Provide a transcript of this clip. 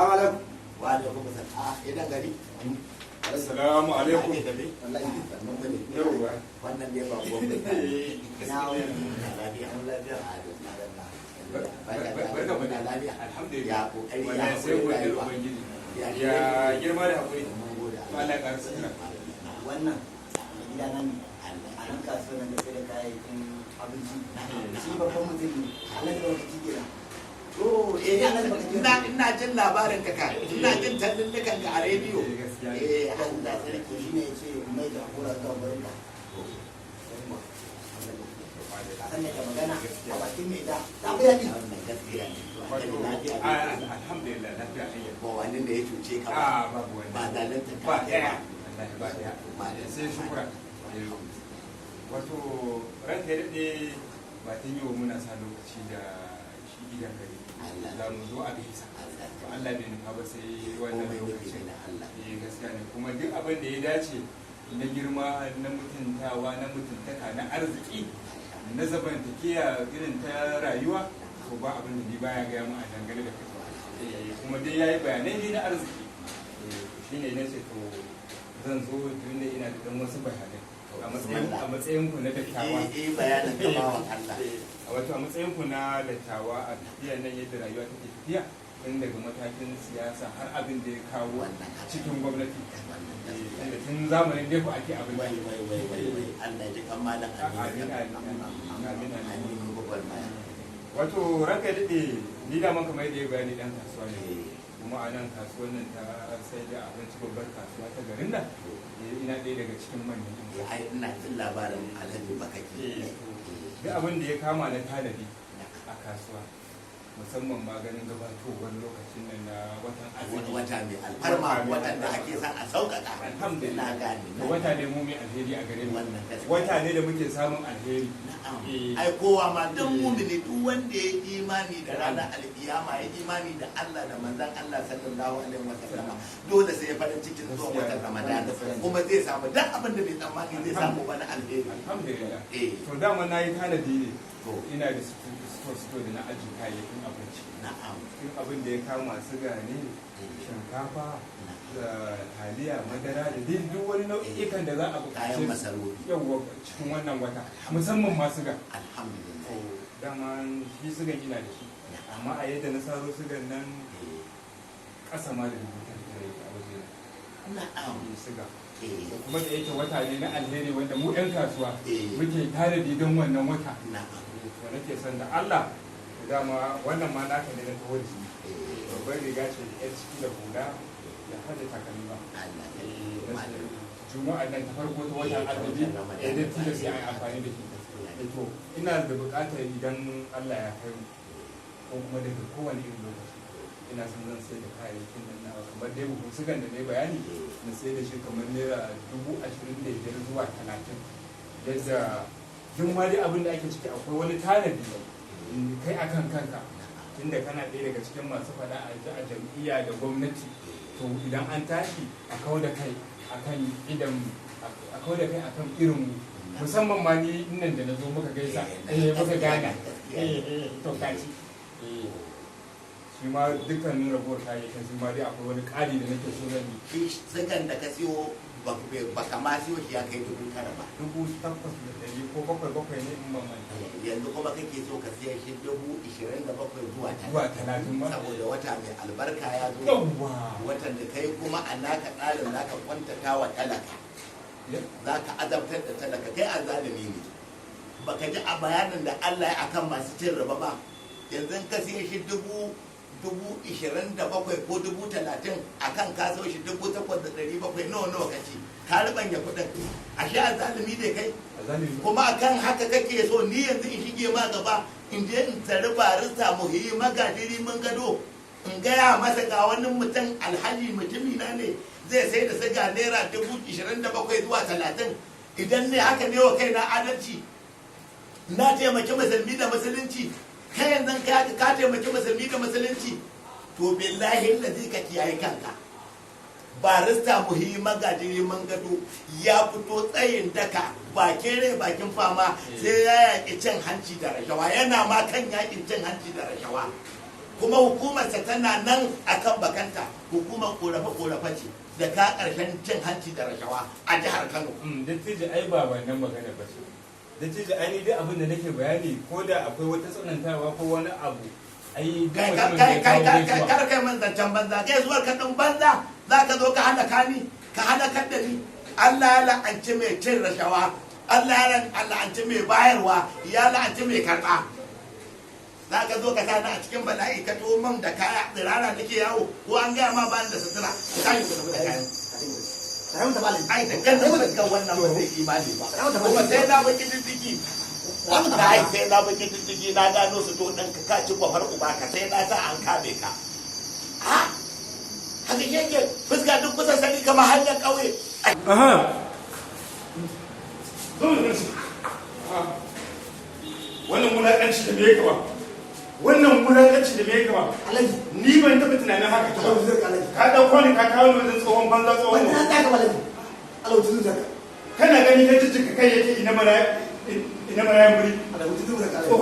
Alaikum. Wa alaikum assalam. Ah, idan gari. Assalamu alaikum. Ake tafe? Wallahi. Sannan ku ne. Yauwa. Wannan dai ba gwamnati. Na wuni. Lafiya. Lafiya. Barka mu da da lafiya. Alhamdulillah. Ya kokari, ya Wallahi sai hakuri godiyar rayuwa. Ubangiji. Ya Ya girma da hakuri. Mun gode. To Allah ya ƙara sutura. Wannan gida nan ne. A nan kasuwar nan da sai da kayayyakin abinci. Shi babban mutum ne. Alhaji Bakaki kenan. To eh, ina jin labarin ka ka. Ina jin tallullukan ka a rediyo. Eh, gaskiya ne. Eh, Allah sarki. To shi ne ya ce mai jagora zuwa gurin ka. Ka san da magana a bakin mai ita. Ta fi daɗi. Wannan gaskiya ne. Wato, Lafiya. alhamdulillah, lafiya hanyar. Ba wani da ya cuce ka ba. Ah, babu wani. Ba zalunta ka Ba kai. ɗaya. Wallahi ba ɗaya. Ba ɗaya. Sai shukura. Eh, wato ranka ya daɗe, ba tun yau muna sa lokaci da shi gidan gari. Allah. Za mu zo a gaisa. Allah. To Allah bai nufa ba sai wannan Komai nufi lokacin. ne na Allah. Eh, gaskiya ne, kuma duk abin da ya dace na girma, na mutuntawa, na mutuntaka, na arziki, na zamantakewa irin ta rayuwa, to ba abin da ni baya gaya mu a dangane da kai. Eh, kuma dai yayi bayanai ne na arziki. Eh, shine na ce to zan zo tunda ina da dan wasu bayanai a matsayin ku na dattawa. Eh eh, bayanin ka, bawan Allah. Eh, wato a matsayin ku na dattawa a tafiya nan, yadda rayuwa take tafiya tun daga matakin siyasa har abin da ya kawo Wannan haka. cikin gwamnati. Wannan Eh, gaskiya. tunda tun zamanin dai ku ake abin. Wai wai wai wai wai, Allah ya ji kan malam. Amin, Aminu. Amin, amin, amin. Aminu gwagwarmaya. Wato ranka ya daɗe, ni da kamar yadda ya bayani, ɗan kasuwa ne. Eh, kuma a nan kasuwar nan ta sai da abinci, babbar kasuwa ta garin nan, eh, ina ɗaya daga cikin manyan 'yan eh, ai ina jin labarin Alhaji Bakaki. Eh, duk abin da ya kama na tanadi a kasuwa, musamman ma ganin gabatowar lokacin nan na watan Wani azumi. Wata mai alfarma, Wata mai watan da ake son a sauƙaƙa. Alhamdulillah. Na gane. To wata ne mu mai alheri a gare mu. Wannan gaskiya. Wata ne da muke samun alheri. Na'am. Eh. Ai kowa ma duk Eh. mumini, duk wanda ya yi imani da ranar alkiyama, ya yi imani da Allah da manzon Allah sallallahu alaihi wasallama, dole sai ya farin cikin zuwan Gaskiya. watan Ramadan, Gaskiya. kuma zai samu duk abin da bai tsammani zai samu ba na alheri. Alhamdulillah. Eh. To dama na yi tanadi ne. To. Ina da store store da na ajiye kayayyakin abinci, cikin abin da ya kama siga ne, shinkafa da taliya, madara da dai duk wani nau'ikan da za a buƙace Kayan masarufi. Yawwa, cikin wannan wata, musamman ma siga. Alhamdulillah. To dama shi sigan ina da shi, amma a yadda na saro sigan nan, ƙasa ma da 9,000 yake a waje shi siga. Da kuma da yake wata ne na alheri wanda mu 'yan kasuwa muke tanadi don wannan wata, to nake son da Allah da dama wannan ma naka ne na taho da shi. Babbar riga ce da yar ciki da hula da hada takalmi ba. Allah. Eh, Malam. Juma'a nan ta farko ta watan Eh, ta azumi, watan Ramadan. eh, dai tilas sai an yi amfani da shi. Eh, to ina da buƙatar idan Allah ya kai mu ko kuma daga kowane irin lokaci, ina son zan sai da kayayyakin nan nawa, kamar dai buhun sigan da na yi bayani, na sai da shi kamar naira 25,000 zuwa 30, yadda duk ma dai abin da ake ciki akwai wani tanadi kai akan kanka, tunda kana ɗaya daga cikin masu faɗa a ji a jam'iyya da gwamnati. To idan an tashi a kau da kai akan idan a kau da kai akan irin mu, musamman ma ni nan da na zo muka gaisa, eh, muka gana, eh eh, to kaci, eh, shi ma dukkanin ragowar kayayyakin su ma dai akwai wani ƙari da nake so zan yi. Shi sigan da ka siyo, ba ka ma siyo shi ya kai 9,000 ba? 8,100 ko bakwai bakwai ne in ban manta ba. Yanzu kuma kake so ka siya shi 27,000 zuwa Zuwa 30 ma. Saboda wata mai albarka ya zo. Yawwa. Watan da kai kuma a naka tsarin zaka kwantata wa talaka, zaka azabtar da talaka. Kai azalimi ne. Baka ji a bayanin da Allah ya akan masu cin riba ba? Yanzu in ka siya shi 27,000 ko 30,000, akan ka so shi 8,700, nawa nawa ka ci? Ka ribanya kuɗin. Ashe azalimi ne kai. Azalimi. Kuma akan haka kake so ni yanzu in shige ma gaba, in je in tari barista Muhimmi Magajiri mun gado, in gaya masa ga wani mutum, alhaji mutumi na ne, zai sai da siga naira 27,000 zuwa 30? Idan ne haka ne wa kaina adalci, na taimaki musulmi da musulunci. Kai yanzu ka taimaki musulmi da musulunci? To billahi lazi ka kiyaye kanka. Barista Muhimmi Magajiri Gado ya fito tsayin daka, bakin rai bakin fama, sai ya yaƙi cin hanci da rashawa. Yana ma kan yaƙin cin hanci da rashawa. Kuma hukumarsa tana nan akan bakanta, hukumar korafe-korafe ce da ka karshen cin hanci da rashawa a jihar Kano. Dattijo, ai ba wannan magana ba ce. Dattijo, ai ni dai abin da nake bayani, ko da akwai wata tsanantawa ko wani abu, ai duk Kai, mutumin da kai, ya kai, kawo kai, gaisuwa. Kar kai man zancen banza. Gaisuwar ka din banza, za ka zo ka halaka ni, ka halakar da ni. Allah ya la'anci mai cin rashawa, Allah ya la'anci mai bayarwa, ya la'anci mai karɓa. Za ka zo ka sa ni a cikin bala'i. Ka tuwo man da kaya tsirara nake yawo, ko an gaya ma bani da sutura? Ku tashi ku tafi da kayan. Tare mu tafi, Alhaji. Ai da kan fuskar wannan ba zai imani ba, kuma sai na baki diddigi. Wallahi sai na baki diddigi, na gano su. To ɗan ka ci kwafar uba ka, sai na sa an kame ka. Ha, haka shege fuska duk kusa sani kamar hanyar ƙauye. Aha. Zo mu gansu. Wannan wulaƙanci da me ya kama? Wannan wulaƙanci da me ya kama? Alhaji. Ni ban taɓa tunanin haka ta Allah wuce Alhaji. Ka ɗauko ni ka kawo ni wajen tsohon banza, tsohon Wannan mu. na ka, Alhaji. Allah wuce zuciyarka. Kana gani ka jijjika kai yake ina mara ina mara muri. Allah wuce zuciyarka, Alhaji. Tsohon